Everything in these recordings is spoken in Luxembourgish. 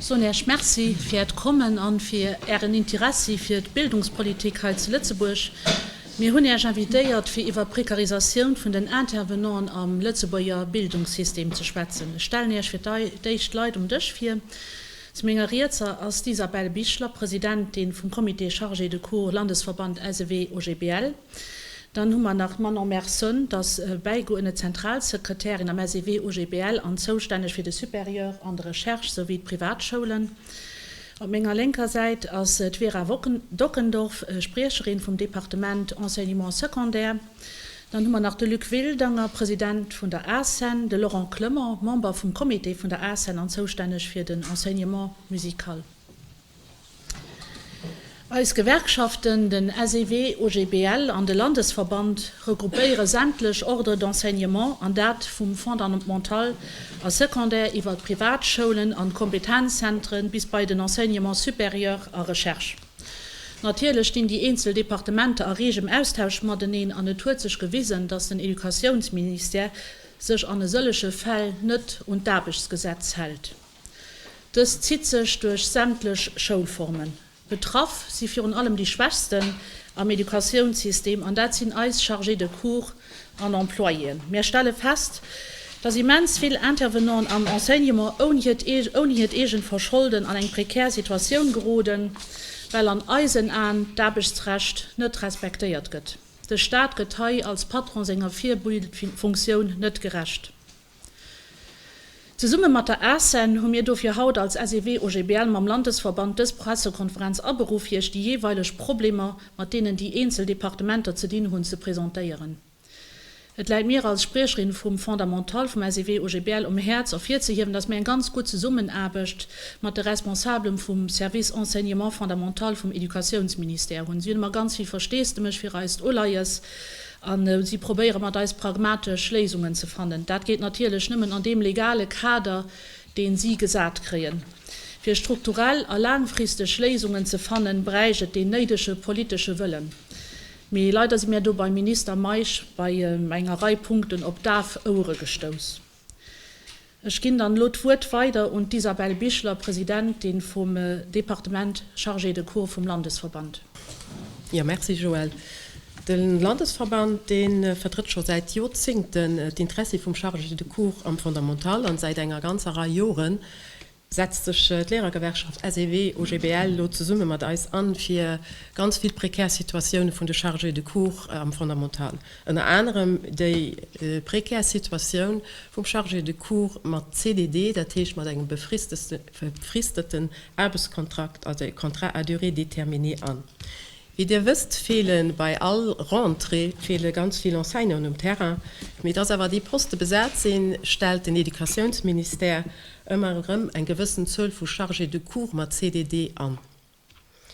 Soen Äech Merci fir Äert Kommen an fir Ären Interessi fir d'Bildungspolitik hei zu Lëtzebuerg. Mir hunn Äech invitéiert fir iwwer d'Prekarisatioun vun den Intervenanten am Lëtzebuerger Bildungssystem ze schwätzen. Ech stellen Äech fir d'éischt d'Leit um Dësch vir. Zu menger Rietser ass d'Isabelle Bichler, Presidentin vum Comité chargé de cours Landesverband SEW-OGBL. Dann hu mer nach d'Manon Merson, dat ass bäigeuerdnet Zentralsekretärin am SEW-OGBL an zoustänneg fir de Supérieur an de Recherche souwéi d'Privatschoulen. Op menger lénker Säit ass d'Vera Dockendorf, Spriecherin vum Departement Enseignement secondaire. Dann hu mer nach de Luc Wildanger, President vun der ACEN, de Laurent Clement, Member vum Comité vun der ACEN an zoustänneg fir den Enseignement musical. Eis Gewerkschaften, den SEW, OGBL an de Landesverband, regroupéiere sämtlech Ordres d'enseignement, an dat vum Fondamental a Secondaire iwwer d'Privatschoulen an d'Kompetenzzentren bis bei den Enseignement supérieur a Recherche. Natierlech stinn déi eenzel Departementer a reegem Austausch mateneen an et huet sech gewisen, datt den Educatiounsministère sech an e sëllege Fäll net un d'Aarbechtsgesetz hält. Dëst zitt sech duerch sämtlech Schoulformen. Betraff si virun allem déi Schwächsten am Educatiounssystem, an dat sinn eis Chargés de cours an Employéen. Mär stelle fest, dass immens vill Intervenanten am Enseignement ouni hiert eegent Verscholden an eng prekär Situatioun geroden, well an eisen Aen d'Aarbechtsrecht net respektéiert gëtt. De Staat gëtt hei als Patron senger Virbildfunktioun net gerecht. Zesumme mat der ACEN hu mir dofir haut als SEW-OGBL mam Landesverband dës Pressekonferenz aberuff fir Iech déi jeeweileg Problemer, mat deenen déi eenzel Departementer ze dinn hunn, ze presentéieren. Et läit mir als Spriecherin vum Fondamental vum SEW-OGBL um Häerz ervirzehiewen, dass mir eng ganz gutt Zesummenaarbecht mat de Responsabelen vum Service Enseignement fondamental vum Educatiounsministère hunn. Si hunn ëmmer ganz vill Versteesdemech fir eist Uleies A si probéiere mat eis pragmatesch Léisungen ze fannen. Dat geet natierlech nëmmen an deem legale Kader, dee si gesat kréien. Fir strukturell a laangfristeg Léisungen ze fannen, bräicht et deen néidege politesche Wëllen. Mee leider si mär do beim Minister Meisch bei enger Rei Punkten op daf Ouere gestouss. Ech ginn dann elo d'Wuert weider un d'Isabelle Bichler, Presidentin vum Departement chargé de cours vum Landesverband. Jo, merci Joël. De Landesverband, dee vertrëtt scho säit Jorzingten d'Intressie vum Chargé de cours am Fondamental an säit enger ganzer Rei Joren setzt sech d'Lehrergewerkschaft SEW OGBL elo zesumme mat eis an, fir ganz vill prekär Situatioune vun de Chargés de cours am Fondamental, ënner anerem déi prekär Situatioun vum Chargé de cours mat CDD, dat heescht mat engem befristeten Aarbechtskontrakt, also e Contrat à durée déterminée an. Wéi Dir wësst, feele bei all Rentrée feele ganz vill Enseignanten um Terrain. Mee dass awer déi Poste besat sinn, stellt den Educatiounsministère ëmmer erëm eng gewëssen Zuel vu Chargés de cours mat CDD an.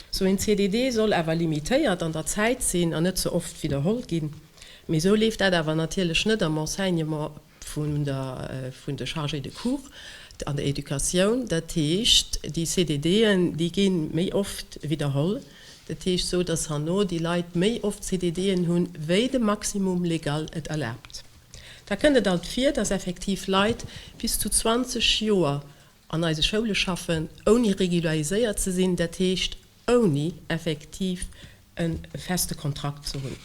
Sou een CDD soll awer limitéiert an der Zäit sinn an net ze oft widderholl ginn. Mee sou leeft dat awer natierlech net am Enseignement vun der, vun de Chargés de cours an der Educatioun. Dat heescht, déi CDDen, déi gi méi oft widderholl. Dat heescht, sou datt herno déi Leit méi oft CDDen hunn, wéi de Maximum légal et erlaabt. Da kënnt et alt vir, datt effektiv Leit bis zu 20 Joer an eise Schoule schaffen, ouni regulariséiert ze sinn, dat heescht ouni effektiv e feste Kontrakt ze hunn,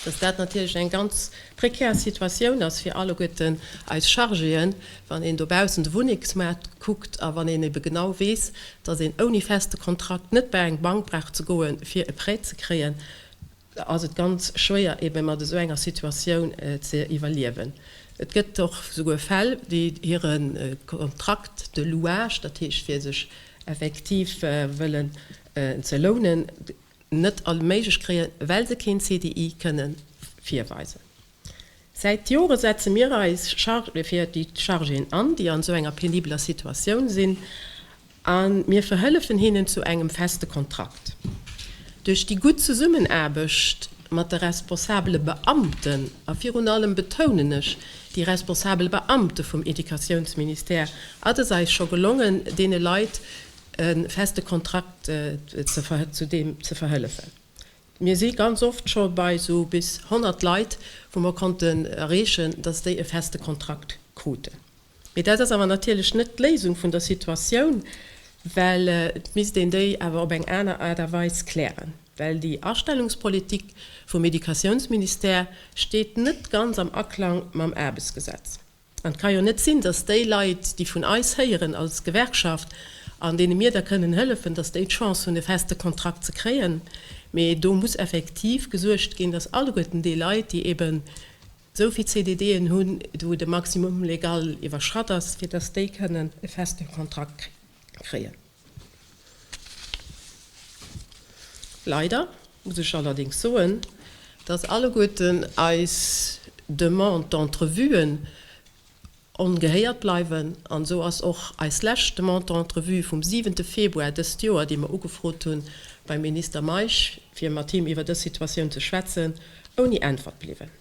dass dat natierlech eng ganz prekär Situatioun ass fir alleguerten eis Chargéen, wann een dobaussen de Wunnengsmaart kuckt a wann een ebe genau weess, dass een ouni feste Kontrakt net bei eng Bank brauch ze goen, fir e Prêt ze kréien. ass et ganz schwéier ebe mat esou enger Situatioun ze iwwerliewen. Et gëtt och souguer Fäll, déi hire Contract de louage, dat heescht fir sech effektiv wëllen ze lounen, net erméiglecht kréien, well se keen CDI kënne virweisen. Säit Jore setze mir eis fir déi Chargéen an, déi an esou enger penibeler Situatioun sinn, a mir verhëllefen hinnen zu engem feste Kontrakt. Duerch déi gutt Zesummenaarbecht mat de responsabele Beamten, a virun allem betounen ech, déi responsabel Beamte vum Educatiounsministère, ass et eis scho gelongen, deene Leit e feste Kontrakt zu deem ze verhëllefen. Mir si ganz oft scho bei esou bis 100 Leit, wou mer konnten erreechen, dass déi e feste Kontrakt kruten. Mee dat ass awer natierlech net d'Léisung vun der Situatioun, well et misst een déi awer op eng aner Aart a Weis klären, well déi Astellungspolitik vum Educatiounsministère steet net ganz am Aklang mam Aarbechtsgesetz. An et ka jo net sinn, datt déi Leit, déi vun eis héieren als Gewerkschaft an deene mir da kënnen hëllefen, datt déi d'Chance hunn e feste Kontrakt ze kréien. Mee do muss effektiv gesuergt ginn, datt alleguerten déi Leit, déi eben esou vill CDDen hunn, wou de Maximum légal iwwerschratt ass, fir datt déi kënnen e feste Kontrakt kréien. Leider muss ech allerdéngs soen, dass alleguerten eis Demandes d'entrevuen ongehéiert bleiwen. An esou ass och eis lescht Demande d'entrevue vum siwente Februar dëst Joer, déi mer ugefrot hu beim Minister Meisch, fir mat him iwwer dës Situatioun ze schwätzen, ouni Äntwert bliwwen.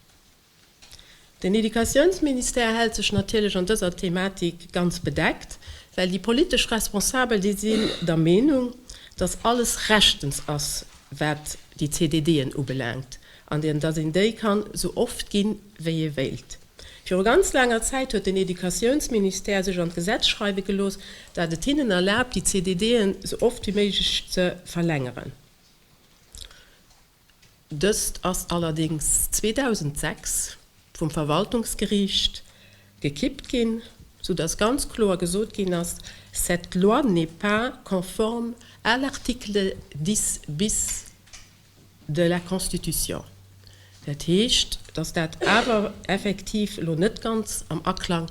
Den Educatiounsministère hält sech natierlech an dëser Thematik ganz bedeckt, well déi politesch Responsabel, déi sinn der Meenung, datt alles rechtens ass, wat déi CDDen ubelaangt, an datt een déi kann esou oft ginn, wéi ee wéilt. Viru ganz laanger Zäit huet den Educatiounsministère sech an d'Gesetz schreiwe gelooss, dat et hinnen erlaabt, déi CDDen esou oft wéi méiglech ze verlängeren. Dëst ass allerdéngs 2006 vum Verwaltungsgeriicht gekippt ginn, soudass ganz kloer gesot ginn ass, Cette loi n'est pas conforme à l'article 10 bis de la Constitution. Dat heescht, dass dat awer effektiv elo net ganz am Aklang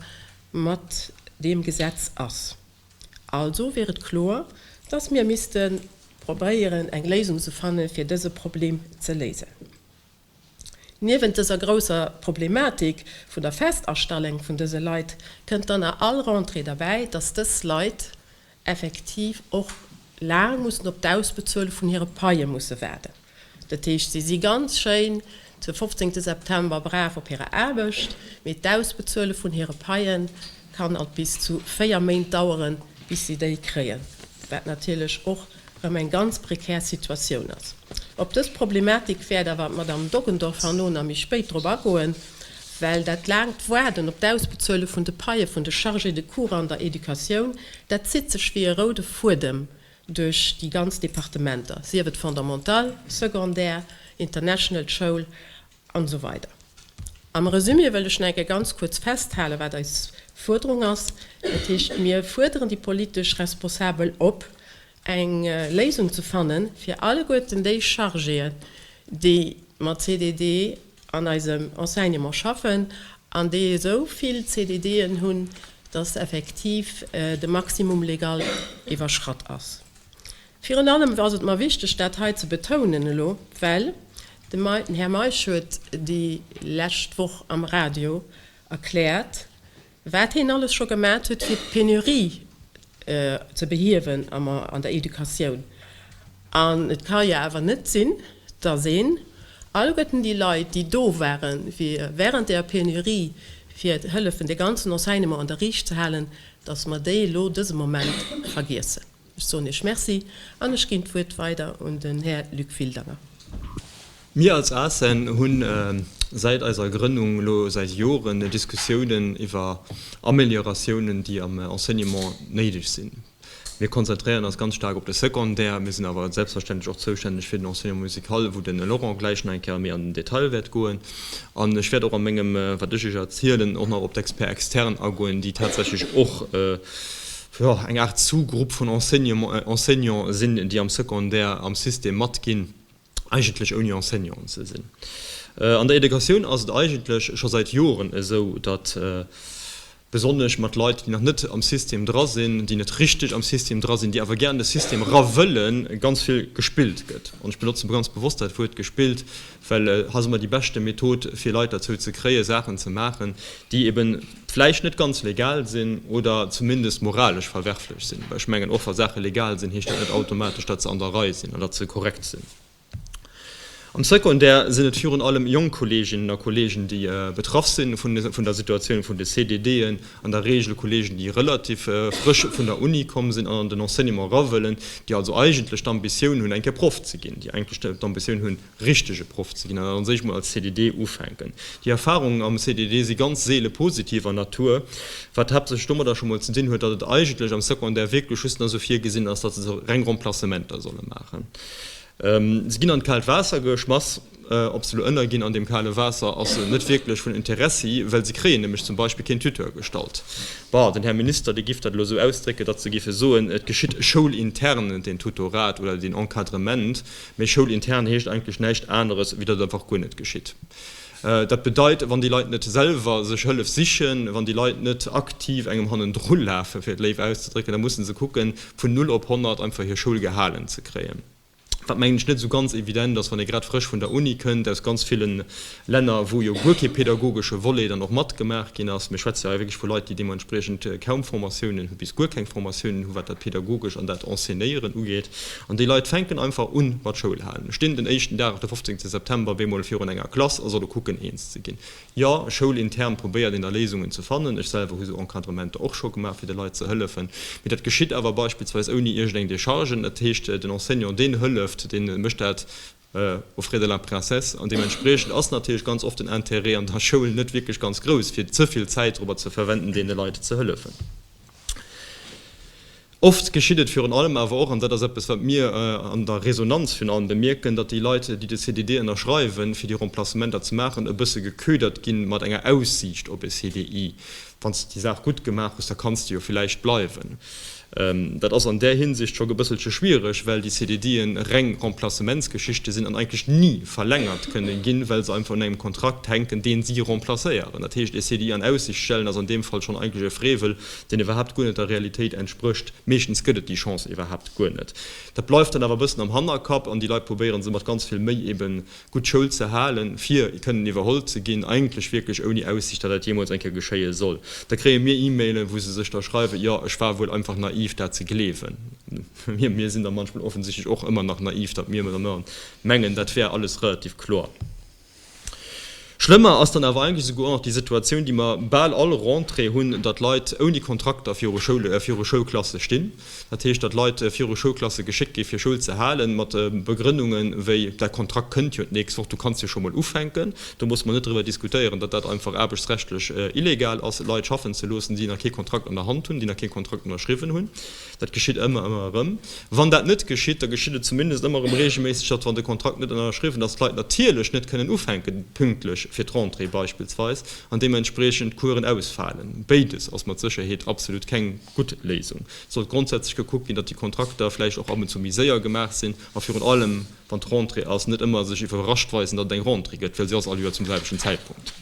mat deem Gesetz ass. Also wier et kloer, dass mir misste probéieren eng Léisung ze fanne fir dëse Problem ze léisen. Niewent dëser grousser Problematik vun der Festastellung vun dëse Leit kënnt dann a all Rentrée derbäi, dass dës Leit effektiv och laang mussen op d'Ausbezuele vun hire Paie musse waarden. Dat heescht, si si ganz schéin de 15 September brav op hirer Aarbecht, mee d'Ausbezuele vun hire Paie kann alt bis zu 4 Méint daueren, bis si déi kréien, wat natierlech och erëm eng ganz prekär Situatioun ass. Op dës Problematik wäert awer d'Madame Doggendorf herno nach méi spéit drop agoen, well dat laangt Waarden op d'Ausbezuele vun de Paie vun de Chargés de cours an der Educatioun, dat zitt sech wéi e roude Fuedem duerch déi ganz Departementer, sief et Fondamental, Secondaire, International Schoul an esou weider. Am Resumé wëll ech nach eng Kéier ganz kuerz festhalen, wat eis Fuerderung ass. Dat heescht, mir fuerderen déi politesch Responsabel op, eng Léisung ze fannen, fir alleguerten déi Chargéen, déi mat CDD an eisem Enseignement schaffen an déi esou vill CDDen hunn, dass effektiv de Maximum légal iwwerschratt ass. Virun allem ass et mer wichteg, dat hei ze betounen elo, well den Här Meisch huet déi lescht Woch am Radio erkläert, Wat heen alles scho gemat huet fir d'Penurie ze behiewen an der Educatioun. An et ka jo awer net sinn, datt een alleguerten déi Leit, déi do waren, fir während där Penurie fir hëllefen de ganzen Enseignement an der Riicht ze halen, datt mer déi elo dëse Moment vergiessen. Ech soen Iech Merci an ech ginn d'Wuert weider un den Här Luc Wildanger. Mir als ACEN hu säit eiser Grënnung, elo säit Joren, Diskussiounen iwwer Amelioratiounen, déi am Enseignement néideg sinn. Mir konzentréieren eis ganz staark op de Secondaire. Mir sinn awer selbstverständlech och zoustänneg fir den Enseignement musical, wou de Laurent gläich nach eng Kéier méi an den Detail wäert goen. An ech wäert och a mengem, wat ech Iech erzielen, och nach op d'Experts externes agoen, déi tatsächlech och, jo, eng Aart Sous-Grupp vun Enseignants sinn, déi am Secondaire am System matginn, eigentlech ouni Enseignanten ze sinn. An der Educatioun ass et eigentlech scho säit Joren esou, datt besonnesch mat Leit, déi nach net am System dra sinn, déi net richteg am System dra sinn, déi awer gär an de System era wëllen, ganz vill gespillt gëtt. An ech benotze ganz bewosst dat Wuert gespillt, well et ass ëmmer déi beschte Method, fir Leit derzou ze kréien, Saachen ze maachen, déi ebe vläicht net ganz legal sinn oder zumindest moralesch verwerflech sinn. Well ech mengen, och wa Saache legal sinn, heescht dat net automatesch, datt se an der Rei sinn an datt se korrekt sinn. Am Secondaire sinn et virun allem jonk Kolleeginnen a Kolleegen, déi betraff si vun der Situatioun vun de CDDen, an der Reegel Kolleegen, déi relativ frësch vun der Uni komm sinn an an den Enseignement era wëllen, déi also eigentlech d'Ambitioun hunn, eng Kéier Proff ze ginn, déi eigentlech d'Ambitioun hunn, richtege Proff ze ginn an an sech mol als CDD ufänken. Déi Erfahrungen am CDD si ganz seele positiver Natur, wat haaptsächlech domadder scho mol ze dinn huet, datt et eigentlech am Secondaire wierklech just nach esou virgesinn ass, datt se reng Remplacementer solle maachen. Se ginn an d'kaalt Waasser geschmass. Ob se elo ënnerginn an deem kale Waasser ass net wierklech vun Interessi, well se kréien nämlech zum Beispill keen Tuteur gestallt. Bon, den Här Minister, dee giff dat elo esou ausdrécken, datt se giffe soen, et geschitt schoulintern deen Tutorat oder deen Encadrement. Mee schoulintern heescht eigentlech näischt aneres, wéi datt et einfach guer net geschitt. Dat bedeit, wann déi Leit net selwer sech Hëllef sichen, wann déi Leit net aktiv engem hannendru lafen, fir et léif auszedrécken, da musse se kucken, vun null op 100 einfach hir Schoul gehalen ze kréien. Wat, mengen ech, net esou ganz evident ass, wann ee grad frësch vun der Uni kënnt, aus ganz ville Länner, wou jo guer kee pedagogesche Volet dann och matgemaach ginn ass. Mir schwätze jo hei wierklech vu Leit, déi deementspriechend kaum Formatiounen hu bis guer keng Formatiounen hu wat dat Pedagogesch an dat Enseignéieren ugeet. An déi Leit fänken einfach un mat Schoul halen, stinn den éischten Dag, de 15 September, bemol virun enger Klass a solle kucken eens ze ginn. Jo, schoulintern probéiert een da Léisungen ze fannen. Ech selwer hu sou Encadrementer och scho gemaach, fir de Leit ze hëllefen. Mee dat geschitt awer beispillsweis ouni iergendeng Decharge. Dat heescht, den Enseignant, deen hëlleft, dee mécht dat aux frais de la princesse. An deementspriechend ass natierlech ganz oft den Intérêt an der Schoul net wierklech ganz grouss, fir ze vill Zäit dorobber ze verwenden, deene Leit ze hëllefen. Oft geschitt et virun allem awer och, an dat ass eppes, wat mir an der Resonanz virun allem bemierken, datt déi Leit, déi de CDD ënnerschreiwen, fir déi Remplacementer ze maachen, e bësse geködert gi mat enger Aussiicht op e CDI. Wann s de déi Saach gutt gemaach hues, da kanns de jo villäicht bleiwen. Dat ass an där Hinsicht scho e bësselche schwiereg, well déi CDDen reng Remplacementsgeschichte sinn an eigentlech ni verlängert kënne ginn, well se einfach un engem Kontrakt hänken, dee si remplacéieren. Dat heescht, e CDI an Aussicht stellen ass an deem Fall schonn eigentlech e Frevel, deen iwwerhaapt guer net der Realitéit entsprécht. Meeschtens gëtt et déi Chance iwwerhaapt guer net. Dat bleift dann awer e bëssen am Hannerkapp an déi Leit probéiere se mat ganz vill Méi ebe gutt Schoul ze halen, fir kënnen iwwerholl ze ginn, eigentlech wierklech ouni Aussicht, datt dat jeemools eng Kéier geschéie soll. Da kréie mir E-Mailen, wou se sech da schreiwen, jo, ech war wuel einfach naiv, dat ze gleewen. Mir sinn da manchmol offensichtlech och ëmmer nach naiv, datt mir ëmmer mengen, dat wär alles relativ kloer. Schlëmmer ass dann awer eigentlech esouguer och nach déi Situatioun, déi mer bal all Rentrée hunn, datt Leit ouni Kontrakter viru Schoul, viru Schoulklasse stinn. Dat heescht, datt Leit viru Schoulklasse geschéckt gi fir Schoul ze halen, mat Begrënnunge wéi, Däi Kontrakt kënnt jo d'nächst Woch, du kanns jo scho mol ufänken. Do musse mer net driwwer diskutéieren, datt dat einfach aarbechtsrechtlech illegal ass, Leit schaffen ze loossen, déi nach kee Kontrakt an der Hand hunn, déi nach kee Kontrakt ënnerschriwwen hunn. Dat geschitt ëmmer, ëmmer erëm. Wann dat net geschitt, da geschitt et zumindest ëmmer erëm regelméisseg, datt, wann de Kontrakt net ënnerschriwwen ass, d'Leit natierlech net kënnen ufänken, pünktlech fir d'Rentrée beispillsweis, an deementspriechend d'Coursen ausfalen. Béides ass mat Sécherheet absolut keng gutt Léisung. Et sollt grondsätzlech gekuckt ginn, datt déi Kontrakter vläicht och ab und zu méi séier gemaach sinn a virun allem, wann d'Rentrée ass, net ëmmer sech iwwerrascht weisen, datt et eng Rentrée gëtt, well se ass all Joer zum selwechten Zäitpunkt.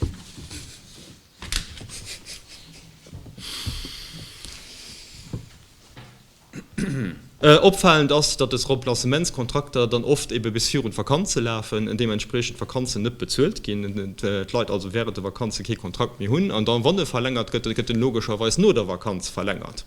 Opfalend ass, datt des Remplacementskontrakter dann oft ebe bis virun d'Vakanze lafen, deementspriechend d'Vakanzen net bezuelt ginn, d'Leit also wärend de Vakanze kee Kontrakt méi hunn an dann, wann e verlängert gëtt, gëtt en logescherweis no der Vakanz verlängert.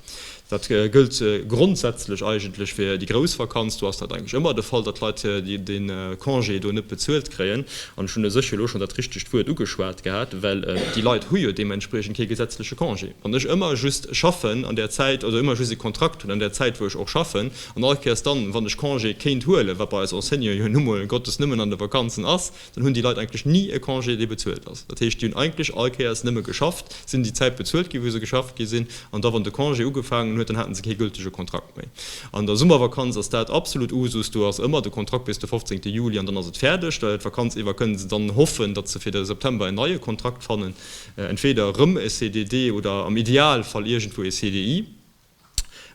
Dat gëllt grondsätzlech eigentlech fir déi grouss Vakanz. Do ass dat eigentlech ëmmer de Fall, datt d'Leit dee Congé do net bezuelt kréien. An ech hunn u sech jo elo schonn dat richtegt Wuert ugeschwat gehat, well déi Leit hu jo deementspriechend kee gesetzleche Congé. Wann ech ëmmer just schaffen an där Zäit oder ëmmer just e Kontrakt hunn an där Zäit, wou ech och schaffen, an all Kéiers dann, wann ech Congé kéint huelen, wat bei eis Enseignanten jo nu mol Gottes nëmmen an de Vakanzen ass, dann hunn déi Leit eigentlech ni e Congé, dee bezuelt ass. Dat heescht, déi hunn eigentlech all Kéiers nëmme geschafft, sinn déi Zäit bezuelt ginn, wou se geschafft gi sinn, an da wann de Congé ugefaangen huet, dann haten se kee gültege Kontrakt méi. An der Summervakanz ass dat absolut Usus, do ass ëmmer de Kontrakt bis de 15. Juli an dann ass et fäerdeg. D'Vakanz iwwer kënnen se dann hoffen, datt se fir de September en neie Kontrakt fannen, entweder erëm e CDD oder am Idealfall iergendwou e CDI.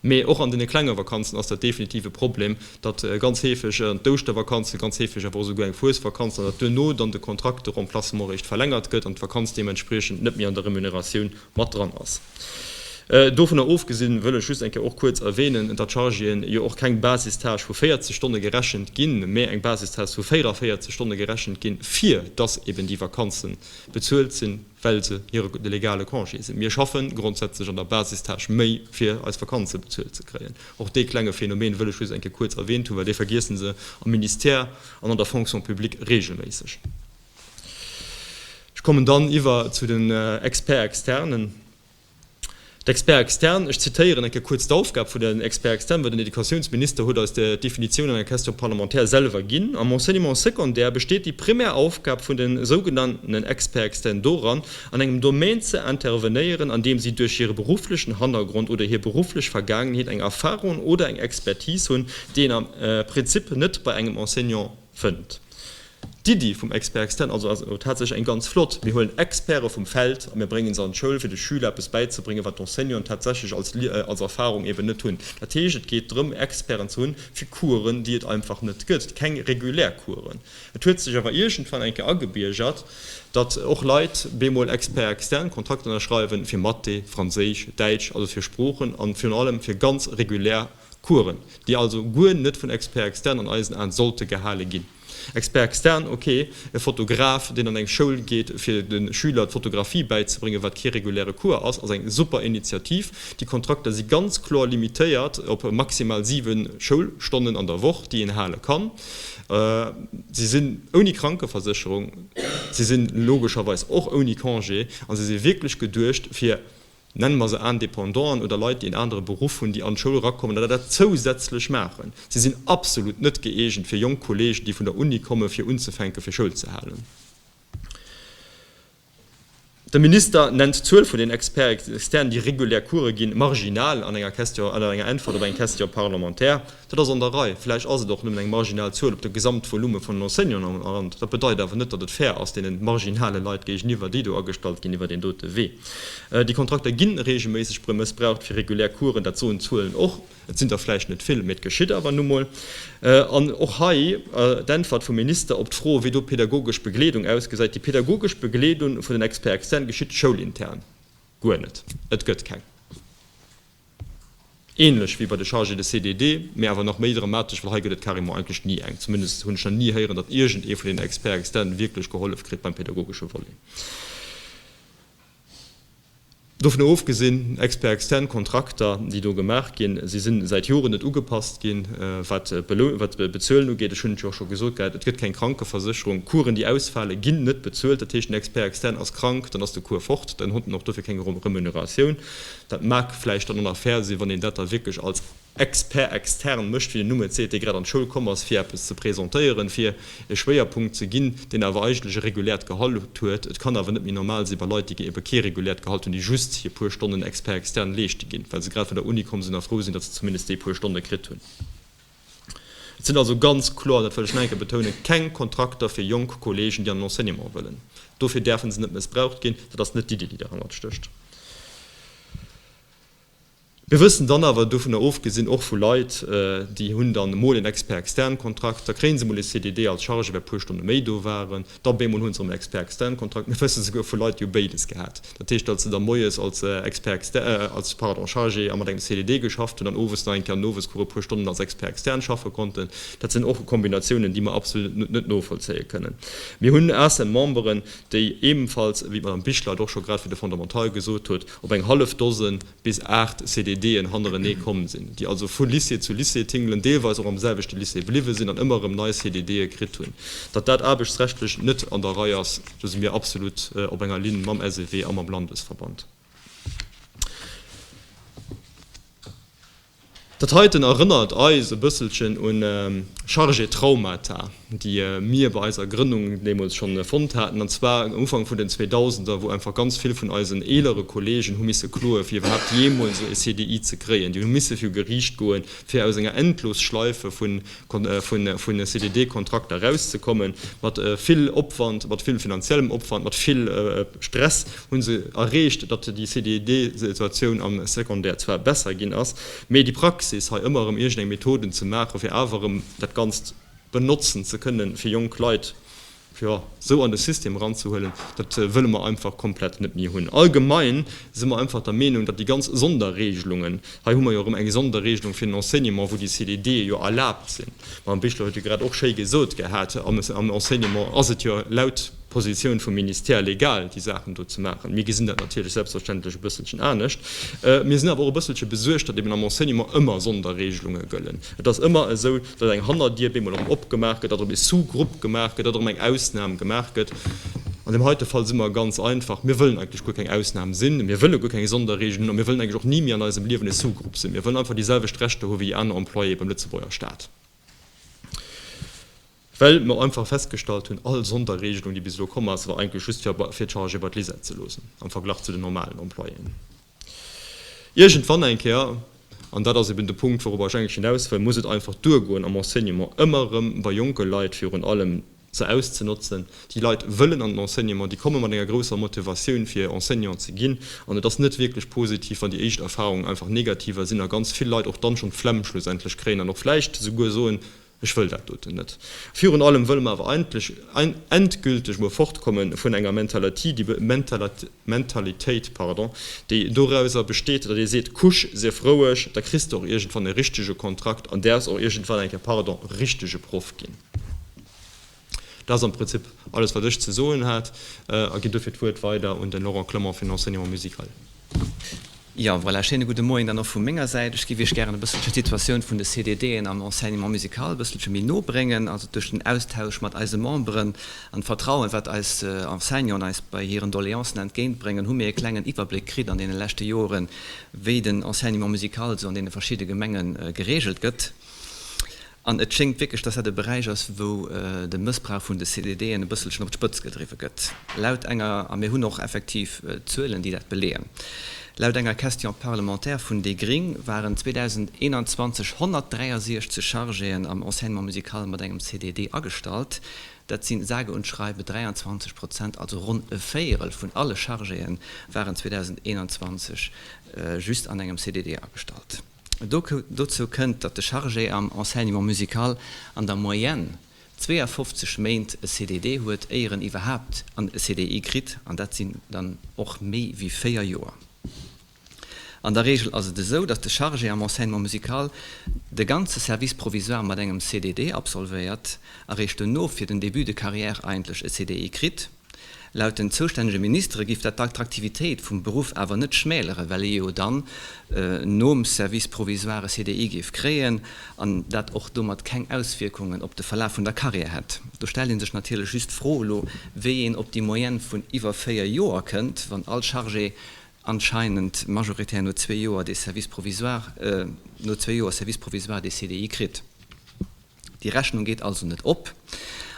Mee och an deene klenge Vakanzen ass dat definitiv e Problem, datt ganz heefeg an d'Ouschtervakanzen, ganz heefeg awer och esouguer eng Fuesvakanz, an datt duerno dann de Contrat de remplacement eréischt verlängert gëtt an d'Vakanz deementspriechend net méi an der Remuneratioun mat dran ass. Dovunner ofgesinn wëll ech just eng Kéier och kuerz erwähnen, datt d'Chargéen jo och keng Basistâche vu 40 Stonne gerechent ginn, mä eng Basistâche vu 44 Stonne gerechent ginn, fir datt eben déi Vakanze bezuelt sinn, well se hire de legale Congé sinn. Mir schaffen grondsätzlech an der Basistâche méi, fir eis Vakanze bezuelt ze kréien. Och dee klenge Phänomen wëll ech just eng Kéier kuerz erwähnt hunn, well dee vergiessen se am Ministère an an der Fonction publique regelméisseg. Ech kommen dann iwwer zu den Experts externen. D'Experts externes, ech zitéieren eng Kéier kuerz d'Aufgab vun den Experts externes, well den Educatiounsminister huet eis d'Definitioun an enger Question parlementaire selwer ginn, Am Enseignement secondaire besteet déi primär Aufgab vun den sougenanntenen Experts externes doran, an engem Domaine ze intervenéieren, an deem si duerch hire berufflechen Hannergrond oder hir berufflech Vergaangenheet eng Erfahrung oder eng Expertise hunn, déi een am Prinzip net bei engem Enseignant fënnt. D'Iddi vum Expert externe also ass elo tatsächlech eng ganz flott. Mir huelen Experte vum Feld a mir bréngen se an d'Schoul, fir de Schüler eppes bäizebréngen, wat d'Enseignanten tatsächlech als als Erfahrung eben net hunn. Dat heescht, et geet drëm, Experten ze hunn fir Coursen, déi et einfach net gëtt, keng regulär Coursen. Et huet sech awer iergendwann eng Kéier agebiergert, datt och Leit bemol Expert externe Kontrakter ënnerschreiwen fir Mathé, Franséisch, Däitsch, also fir Sproochen an virun allem fir ganz regulär Coursen, déi also guer net vun Experts externes an eisen Aen sollte gehale ginn. Expert externe, ok, e Fotograf, deen an eng Schoul geet, fir de Schüler d'Fotografie bäizebréngen, wat kee reguläre Cours ass, ass eng super Initiativ. Déi Kontrakter si ganz kloer limitéiert op maximal 7 Schoulstonnen an der Woch, déi een hale kann. Si sinn ouni Krankeversécherung, si sinn logescherweis och ouni Congé a si si wierklech geduecht fir, nenne mer se Indépendanten oder Leit, déi en anere Beruff hunn, déi an d'Schoul erakommen oder dat zousätzlech maachen. Si sinn absolut net gëeegent fir jonk Kollegen, déi vun der Uni kommen, fir unzefänken, fir Schoul ze halen. De Minister nennt d'Zuel vun den Experts externes, déi regulär Course ginn, marginal an enger Question, an enger Äntwert op eng Question parlementaire. Dat ass an der Rei. Vläicht ass et och nëmmen eng marginal Zuel op de Gesamtvolume vun den Enseignanten am Land. Dat bedeit awer net, datt et fair ass deene marginale Leit géigeniwwer, déi do agestallt ginn iwwer deen dote Wee. Déi Kontrakter gi regelméisseg mëssbraucht fir regulär Coursen, dat soen d'Zuelen och. Et sinn der vläicht net vill, mee et geschitt awer nu mol. An och hei d'Äntwert vum Minister op d'Fro, wéi do d'pädagogesch Begleedung ausgesäit, Déi pädagogesch Begleedung vun den Experts externes geschitt schoulintern guer net. Et gëtt keng. Ähnlech wéi bei de Chargés de CDD, mee awer nach méi dramatesch, well hei gëtt et carrément eigentlech ni eng. Zumindest hunn ech nach ni héieren, datt iergend ee vun deenen Experts externes wierklech gehollef kritt beim pädagogesche Volet. Dovun ofgesinn, Experts externes Kontrakter, déi do gemaach ginn, si si säit Joren net ugepasst ginn, wat d'Bezuelen ugeet. Ech hunn et jo och scho gesot gehat, et gëtt keng Krankeversécherung. Coursen, déi ausfalen, ginn net bezuelt. Dat heescht, en Expert externe ass krank, dann ass de Cours fort, dann huet en och dofir keng Remuneratioun. Dat mag vläicht dann och nach fair sinn, wann een dat da wierklech als Expert externe mécht, wéi den Numm et seet, dee grad an d'Schoul komm ass, fir eppes ze presentéieren, fir e Schwéierpunkt ze ginn, deen awer eigentlech e reguläert Gehalt huet. Et kann awer net méi normal si bei Leit, déi ebe kee reguläert Gehalt hunn, déi just hir puer Stonnen Expert externe leeschte ginn, well se grad vun der Uni komm sinn a frou sinn, datt se zumindest déi puer Stonne kritt hunn. Et sinn also ganz kloer, dat wëll ech nach eng Kéier betounen, keng Kontrakter fir jonk Kollegen, déi an den Enseignement wëllen. Dofir däerfe se net mëssbraucht ginn. Dat ass net d'Iddi, déi derhannert stécht. Mir wëssen dann awer, dovunner ofgesinn, och vu Leit, déi hunn dann emol en Expert externe Kontrakt, da kréie se emol e CDD als Chargé, well e puer Stonne méi do waren, da bemol hu se erëm en Expert externe Kontrakt. Mir wësse souguer vu Leit, déi hu béides gehat. Dat heescht, datt se da moies als Expert externe, als, pardon, Chargé a mat engem CDD geschafft hunn an owes nach eng Kéier an den Owescours e puer Stonnen als Expert externe schaffe konnten. Dat sinn och Kombinatiounen, déi mer absolut net novollzéie kënnen. Mir hunn ACEN-Memberen, déi ebenfalls, wéi d'Madame Bichler et och scho grad fir de Fondamental gesot huet, op eng hallef Dose bis 8 CDDen hannerenee komm sinn, déi also vu Lycée zu Lycée tingelen, deelweis och am selwechte Lycée bliwwe sinn an ëmmer erëm nei CDDe kritt hunn. Datt dat aarbechtsrechtlech net an der Rei ass, do si mir absolut op enger Linn mam SEW a mam Landesverband. Dat heiten erënnert eis e bësselchen un Chargé Traumata, déi mir bei eiser Grënnung deemools schonn fonnt haten, an zwar am Ufank vun den Zweedausender, wou einfach ganz vill vun eisen eelere Kollegen hu misse kloe fir iwwerhaapt jeemools e CDI ze kréien. Déi hu misse viru Geriicht goen, fir aus enger Endlosschleife vun CDD-Kontrakter erauszekommen. Mat vill Opwand, mat vill finanziellem Opwand, mat vill Stress hu se erreecht, datt déi CDD-Situatioun am Secondaire zwar besser ginn ass, mee déi Praxis, hei ëmmer erëm iergendeng Methoden ze maachen, fir awer erëm dat Ganzt benotzen ze kënnen, fir jonk Leit. Jo, esou an de System eranzehuelen, dat wëlle mer einfach komplett net méi hunn. Allgemein si mer einfach der Meenung, datt déi ganz Sonderregelungen, hei hu mer jo erëm eng Sonderregelung fir den Enseignement, wou déi CDDe jo erlaabt sinn, d'Madame Bichler huet jo grad och schéi gesot gehat, am Enseignement ass et jo laut Positioun vum Ministère legal, déi Saachen do ze maachen. Mir gesinn dat natierlech selbstverständlech e bësselchen anescht. Mir sinn awer och e bësselche besuergt, datt eben am Enseignement ëmmer Sonderregelunge gëllen. Et ass ëmmer esou, datt eng Hannerdier bemol erëm opgemaach gëtt, datt erëm e Sous-Grupp gemaach gëtt, datt erëm eng Ausnam gemaach gëtt. An deem heite Fall si mer ganz einfach, Mir wëllen eigentlech guer keng Ausnam sinn, mir wëlle guer keng Sonderregeln hunn a mir wëllen eigentlech och ni méi an eisem Liewen e Sous-Grupp sinn. Mir wëllen einfach déi selwecht Rechter hu wéi déi aner Employéë beim Lëtzebuerger Staat. Well mer einfach festgestallt hunn, all Sonderregelung, déi bis elo komm ass, war eigentlech just fir fir d'Chargé bei d'Lisette ze loossen am Verglach zu den normalen Employéen. Iergendwann eng Kéier, an dat ass eben de Punkt, wourobber ech eigentlech hinaus wëll, muss et einfach duergoen, am Enseignement ëmmer erëm bei jonke Leit virun allem se auszenotzen. Déi Leit wëllen an den Enseignement, déi komme mat enger grousser Motivatioun fir Enseignant ze ginn an et ass net wierklech positiv, wann déi éischt Erfahrungen einfach negativer sinn a ganz vill Leit och dann schonn d'Flemm schlussendlech kréien an och vläicht esouguer soen, Ech wëll dat doten net. Virun allem wëlle mer awer eigentlech endgülteg mol fortkomme vun enger Mentalatie, déi, Mentalitéit, pardon, déi dorauser besteet, datt ee seet, Kusch, sief roueg, da kriss de och iergendwann e richtege Kontrakt an däerfs och iergendwann eng Kéier, pardon, richtege Proff ginn. Dat ass am Prinzip alles, wat ech ze soen hat a ginn dofir d'Wuert weider un de Laurent Clement fir den Enseignement musical. Jo, voilà, schéine gudde Moien dann och vu menger Säit. Ech géif Iech gären e bësselchen d'Situatioun vun de CDDen am Enseignement musical e bësselche méi no bréngen, also duerch den Austausch mat eise Memberen an d'Vertrauen, wat eis Enseignanten eis bei hiren Doléancen entgéintbréngen, hu mir e klengen Iwwerbléck kritt an deene leschte Joren, wéi den Enseignement musical esou an deene verschidde Gemenge geregelt gëtt. An et schéngt wierklech, dass dat e Beräich ass, wou de Mëssbrauch vun de CDDen e bësselchen op d'Spëtz gedriwwe gëtt. Laut enger, a mir hunn och effektiv Zuelen, déi dat beleeën, laut enger Question parlementaire vun déi gring waren 2021 163 Chargéen am Enseignement musical mat engem CDD agestallt. Dat si sage und schreibe 23 Prozent, also ronn e Véierel vun alle Chargéen waren 2021 just an engem CDD agestallt. Dozou kënnt, datt de Chargé am Enseignement musical an der Moyenne 52 Méint e CDD huet, éier en iwwerhaapt en CDI kritt, an dat sinn dann och méi wéi 4 Joer. An der Reegel ass et esou, datt de Chargé am Enseignement musical de ganze Service provisoire mat engem CDD absolvéiert a réischt dono fir den Début de carrière eigentlech e CDI kritt. Laut den zoustännege Ministere giff dat d'Attraktivitéit vum Beruff awer net schmäleren, well ee jo dann nom Service provisoire e CDI géif kréien an dat och domat keng Auswierkungen op de Verlaf vun der Karriär hätt. Do stellt ee sech natierlech just d'Fro elo, wéi een op déi Moyenne vun iwwer 4 Joer kënnt, wann all Chargé anscheinend majoritär no zwee Joer dee Service provisoire, no zwee Joer Service provisoire dee CDI kritt. Déi Rechnung geet also net op.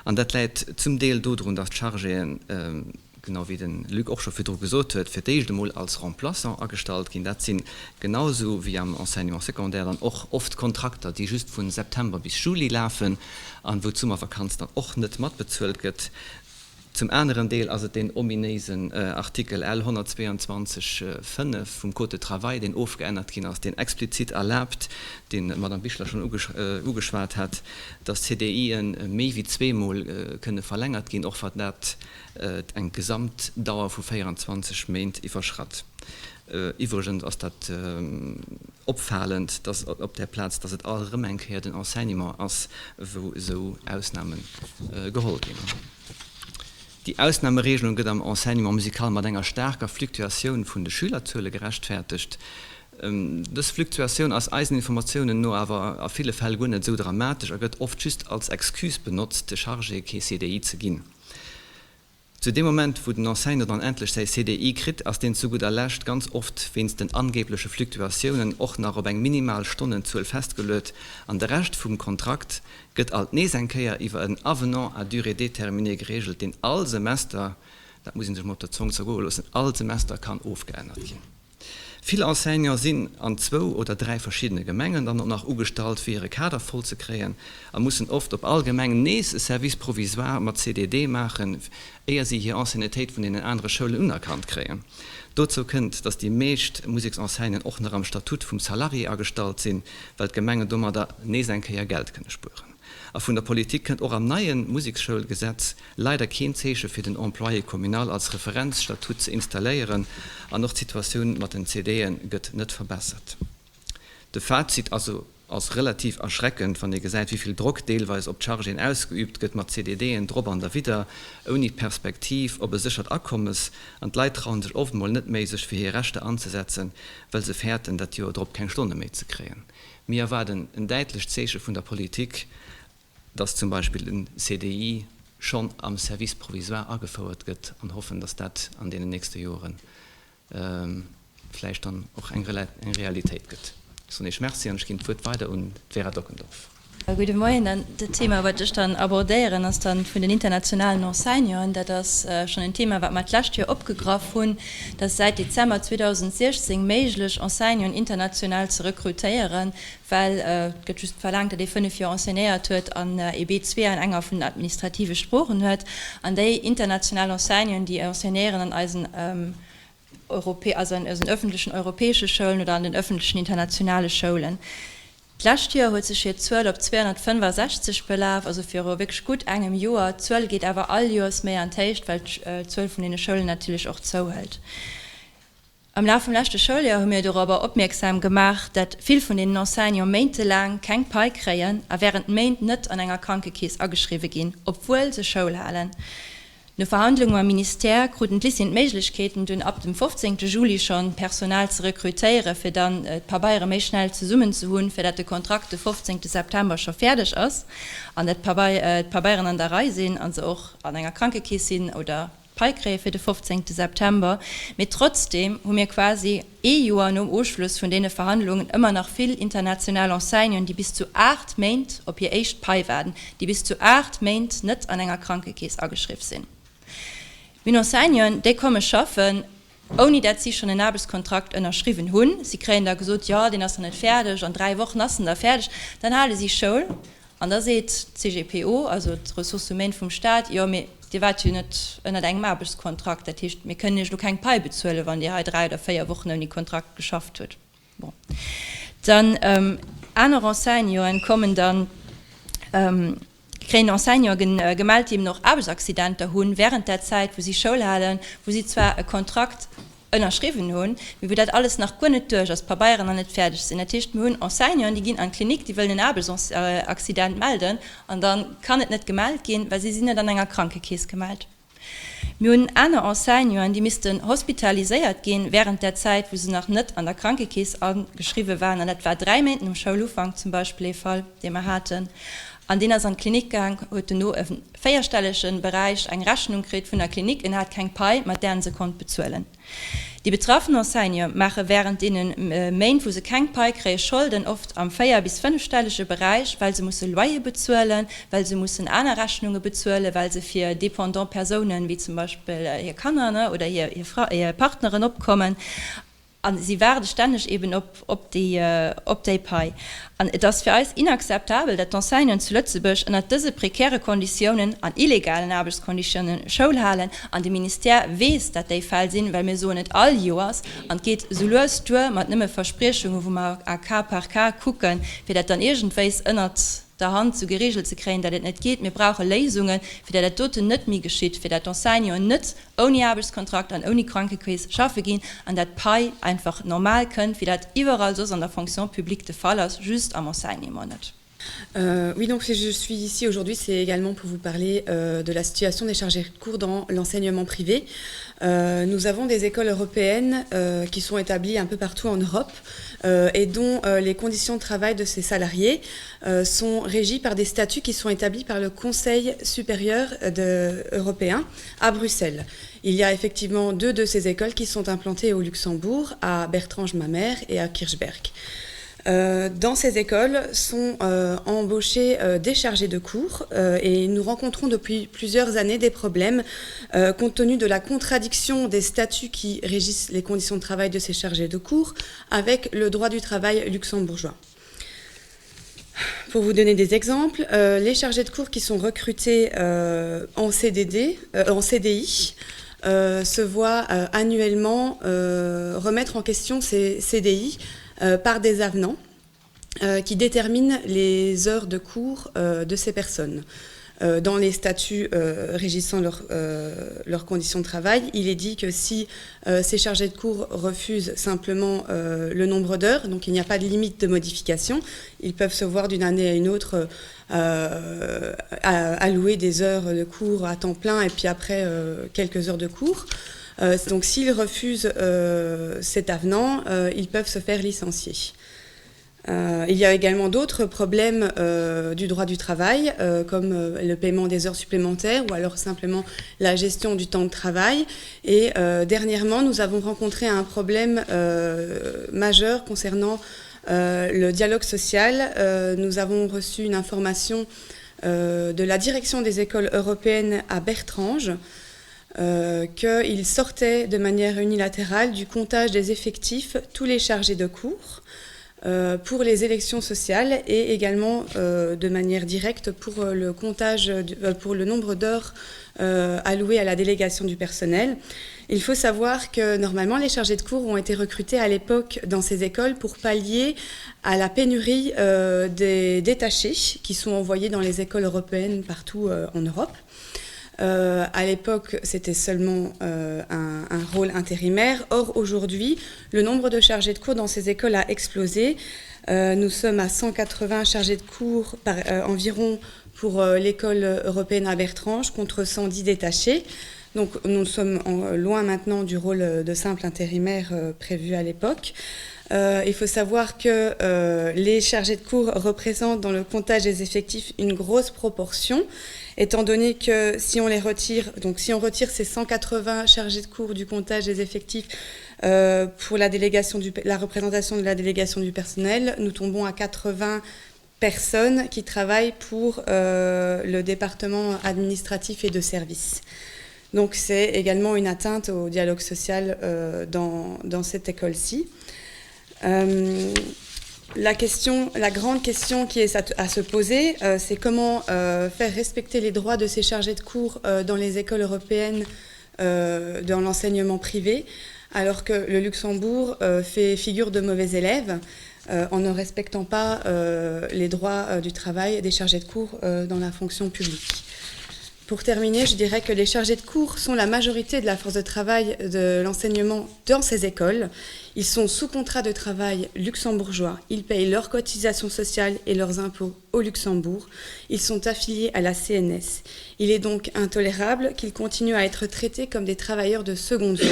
An dat läit zum Deel dodrun, datt d'Chargéen, genau wéi de Luc och scho virdru gesot huet, fir d'éischt emol als Remplaçant agestallt ginn. Dat sinn, genau esou wéi am Enseignement secondaire, dann och oft Kontrakter, déi just vu September bis Juli lafen an wou d'Summervakanz dann och net matbezuelt gëtt. Zum aneren Deel ass et deen ominéisen Artikel L. 122 5 vum Code de travail, deen ofgeännert ginn ass, deen explizit erlaabt, deen d'Madame Bichler schonn ugeschwat hat, dass CDIe méi wéi zweemol kënne verlängert ginn, och wann dat eng Gesamtdauer vu 24 Méint iwwerschratt. Iwwregens ass dat opfalend, dass op där Plaz, dass et alt erëm eng Kéier den Enseignement ass, wou esou Ausname geholl ginn. Déi Ausnameregelung gëtt am Enseignement musical mat enger staarker Fluctuatioun vun de Schülerzuele gerechtfertegt. Dës Fluctuatioun ass eisen Informatiounen no awer a ville Fäll guer net esou dramatesch a gëtt oft just als Excuse benotzt, de Chargéë kee CDI ze ginn. Zu deem Moment, wou den Enseignant dann endlech säi CDI kritt, ass deen zu gudder Lescht ganz oft wéinst den angebleche Fluctuatiounen och nach op eng minimal Stonnenzuel festgeluet an de Rescht vum Kontrakt gëtt alt nees eng Kéier iwwer en Avenant à durée déterminée geregelt, deen all Semester, dat muss ee sech mol op der Zong zergoe loossen, all Semester kann ofgeännert ginn. Vill Enseignants sinn an zwou oder dräi verschiddene Gemengen dann och nach ugestallt, fir hire Kader voll ze kréien a mussen oft op all Gemeng nees e Service provisoire mat CDD maachen, éier si hir Anciennetéit vun deenen anere Schoulen unerkannt kréien. Dozou kënnt, datt déi meescht Museksenseignanten och nach am Statut vum Salarié agestallt sinn, well d'Gemengen domadder nees eng Kéier Geld kënne spueren. A vun der Politik kënnt och am neie Museksschoulgesetz leider keen Zeeche fir den Employé communal als Referenzstatut ze installéieren an och d'Situatioun mat den CDe gëtt net verbessert. De Fazit also ass relativ erschreckend, wann ee gesäit wéi vill Drock deelweis op d'Chargéen ausgeübt gëtt mat CDDen drop an derwidder, ouni Perspektiv op e séchert Akommes an d'Leit trauen sech oft mol net méi sech fir hir Rechter anzesetzen, well se fäerten dat Joer drop keng Stonne méi ze kréien. Mir erwaarden en däitlecht Zeeche vun der Politik, dass zum Beispill den CDI schonn am Service provisoire agefouert gëtt an hoffen, dass dat an deenen nächste Joren vläicht dann och eng Realitéit gëtt. Ech soen Iech Merci an ech ginn d'Wuert weider un d'Vera Dockendorf. Gudde Moien. Dann dat Thema, wat ech dann abordéieren, ass dann vun den internationalen Enseignanten. Dat ass schonn en Thema, wat mer d'lescht Joer opgegraff hunn. Et ass säit Dezember 2016 méiglech, Enseignanten international ze rekrutéieren, well et gëtt just verlaangt, datt ee 5 Joer enseignéiert huet an ee B2 an enger vun den administrative Sproochen huet. An déi international Enseignanten, déi enseignéieren an eisen, also an eisen öffentlechen europäesche Schoulen oder an den öffentlechen internationale Schoulen. D'lescht Joer huet sech hir Zuel op 265 belaf, also viru wierklech gutt engem Joer. D'Zuel geet awer all Joers méi an d'Héicht, well d'Zuel vun deene Schoulen natierlech och zouhëlt. Am Laf vum leschte Schouljoer hu mir dorobber opmierksam gemaach, dat vill vun deenen Enseignants méintelaang keng Pai kréien a wärend Méint net an enger Krankekeess ageschriwwe ginn, obwuel se Schoul halen. No Verhandlunge mam Ministère kruten d'Lycéeën d'Méiglechkeeten, dunn ab dem 15 Juli schonn Personal ze rekrutéieren, fir dann d'Pabeiere méi schnell zesummen ze hunn, fir dat de Kontrakt de 15 September scho fäerdeg ass an dat d'Pabeieren an der Rei sinn a se och an enger Krankekeess sinn oder d'Pai kréie fir de 15 September. Mee trotzdeem hu mir quasi ee Joer nom Ofschluss vun deene Verhandlungen ëmmer nach vill international Enseignanten, déi bis zu 8 Méint op hir éischt Pai waarden, déi bis zu 8 Méint net an enger Krankekeess ageschriww sinn. Mir hunn Enseignanten, déi komme schaffen, ouni dat si schonn en Aarbechtskontrakt ënnerschriwwen hunn. Si kréien da gesot, jo, deen ass nach net fäerdeg, an 3 Wochen ass en da fäerdeg. Dann hale si Schoul An da seet d'CGPO, also d'Ressources humaines vum Staat, jo, mee Dir waart jo net ënnert engem Aarbechtskontrakt, dat heescht, mir kënnen Iech elo keng Pai bezuelen, wann Dir hei 3 oder 4 Wochen ouni Kontrakt geschafft hutt. Bon, dann aner Enseignanten kommen dann, kréien Enseignanten gemellt, déi eben och Aarbechtsaccidenter hunn während där Zäit, wou si Schoul halen, wou si zwar e Kontrakt ënnerschriwwen hunn, mee wou dat alles nach guer net duerch ass, d'Pabeieren nach net fäerdeg sinn. Dat heescht, mir hunn Enseignanten, déi ginn an d'Klinik, déi wëllen en Aarbechtsaccident melden an da kann et net gemellt ginn, well si sinn net an enger Krankekeess gemellt. Mir hunn aner Enseignanten, déi missten hospitaliséiert ginn während där Zäit, wou se nach net an der Krankekeess ageschriwwe waren, an dat war 3 Méint nom Schoulufank zum Beispill ee Fall, dee mer haten, an deen ass an d'Klinik gaang, huet dono e véierstellege Beräich eng Rechnung kritt vun der Klinik, en hat keng Pai, mat där en se konnt bezuelen. Déi betraffen Enseignante maache wärend deene Méint, wou se keng Pai kréien, Scholden, oft am véier bis fënnefstellege Beräich, well se musse Loyer bezuelen, well se mussen aner Rechnunge bezuelen, well se fir dépendant Persounen, wéi zum Beispill hir Kanner oder hir Partneren opkommen. A si waarde stänneg eben op déi Pai. An et ass fir eis inakzeptabel, dat d'Enseignanten zu Lëtzebuerg ënnert dëse prekäre Konditiounen an illegalen Aarbechtskonditiounen Schoul halen. An de Ministère weess, dat déi Fäll sinn, well mir soen et all Joers. An et geet esou lues duer mat nëmme Verspriechungen, wou mer à cas par cas kucken, fir dat dann iergendwéis ënnert der Hand esou geregelt ze kréien, dat et net geet. Mir brauche Léisungen, fir dat dat doten net méi geschitt, fir dat d'Enseignanten net ouni Aarbechtskontrakt an ouni Krankekeess schaffe ginn an dat d'Pai einfach normal kënnt, wéi dat iwwerall soss an der Fonction publique de Fall ass, just am Enseignement net. Oui, donc si je suis ici aujourd'hui, c'est également pour vous parler euh, de la situation des chargés de cours dans l'enseignement privé. Euh, nous avons des écoles européennes euh, qui sont établies un peu partout en Europe euh, et dont euh, les conditions de travail de ces salariés euh, sont régies par des statuts qui sont établis par le Conseil supérieur de, européen à Bruxelles. Il y a effectivement deux de ces écoles qui sont implantées au Luxembourg, à Bertrange-Mamère et à Kirchberg. Euh, dans ces écoles sont euh, embauchés euh, des chargés de cours euh, et nous rencontrons depuis plusieurs années des problèmes euh, compte tenu de la contradiction des statuts qui régissent les conditions de travail de ces chargés de cours avec le droit du travail luxembourgeois. Pour vous donner des exemples, euh, les chargés de cours qui sont recrutés euh, en CDD euh, en CDI euh, se voient euh, annuellement euh, remettre en question ces CDI euh, par des avenants. qui détermine les heures de cours de ces personnes. Dans les statuts régissant leurs leur conditions de travail, il est dit que si ces chargés de cours refusent simplement le nombre d'heures, donc il n'y a pas de limite de modification, ils peuvent se voir d'une année à une autre euh, allouer des heures de cours à temps plein et puis après euh, quelques heures de cours. Euh, donc s'ils refusent euh, cet avenant, euh, ils peuvent se faire licencier. Euh, il y a également d'autres problèmes euh, du droit du travail, euh, comme euh, le paiement des heures supplémentaires ou alors simplement la gestion du temps de travail. Et euh, dernièrement, nous avons rencontré un problème euh, majeur concernant euh, le dialogue social. Euh, nous avons reçu une information euh, de la direction des écoles européennes à Bertrange euh, qu'il sortait de manière unilatérale du comptage des effectifs tous les chargés de cours. Euh, pour les élections sociales et également euh, de manière directe pour euh, le comptage euh, pour le nombre d'heures euh, allouées à la délégation du personnel. Il faut savoir que normalement les chargés de cours ont été recrutés à l'époque dans ces écoles pour pallier à la pénurie euh, des détachés qui sont envoyés dans les écoles européennes partout euh, en Europe. Euh, à l'époque, c'était seulement euh, un, un rôle intérimaire. Or, aujourd'hui, le nombre de chargés de cours dans ces écoles a explosé. Euh, nous sommes à 180 chargés de cours par, euh, environ pour euh, l'école européenne à Bertrange contre 110 détachés. Donc nous sommes en, loin maintenant du rôle de simple intérimaire euh, prévu à l'époque. Euh, il faut savoir que euh, les chargés de cours représentent dans le comptage des effectifs une grosse proportion, étant donné que si on les retire, donc si on retire ces 180 chargés de cours du comptage des effectifs euh, pour la, délégation du, la représentation de la délégation du personnel, nous tombons à 80 personnes qui travaillent pour euh, le département administratif et de services. Donc c'est également une atteinte au dialogue social euh, dans, dans cette école-ci. Euh, la, question, la grande question qui est à, à se poser, euh, c'est comment euh, faire respecter les droits de ces chargés de cours euh, dans les écoles européennes euh, dans l'enseignement privé, alors que le Luxembourg euh, fait figure de mauvais élèves euh, en ne respectant pas euh, les droits euh, du travail des chargés de cours euh, dans la fonction publique. Pour terminer, je dirais que les chargés de cours sont la majorité de la force de travail de l'enseignement dans ces écoles. Ils sont sous contrat de travail luxembourgeois, ils payent leurs cotisations sociales et leurs impôts au Luxembourg, ils sont affiliés à la CNS. Il est donc intolérable qu'ils continuent à être traités comme des travailleurs de seconde zone.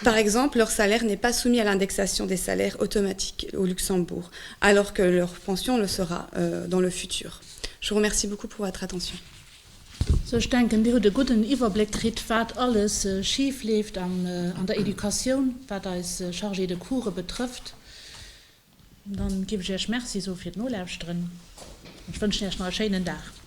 Par exemple, leur salaire n'est pas soumis à l'indexation des salaires automatiques au Luxembourg, alors que leur pension le sera euh, dans le futur. Je vous remercie beaucoup pour votre attention. Sou, ech denken, Dir hutt e gudden Iwwerbléck kritt, wat alles schif leeft an der Educatioun, wat eis Chargés de course betrëfft. Dann giff ech Iech Merci soe fir d'Nolauschteren. Ech wënschen Iech nach e schéinen Dag.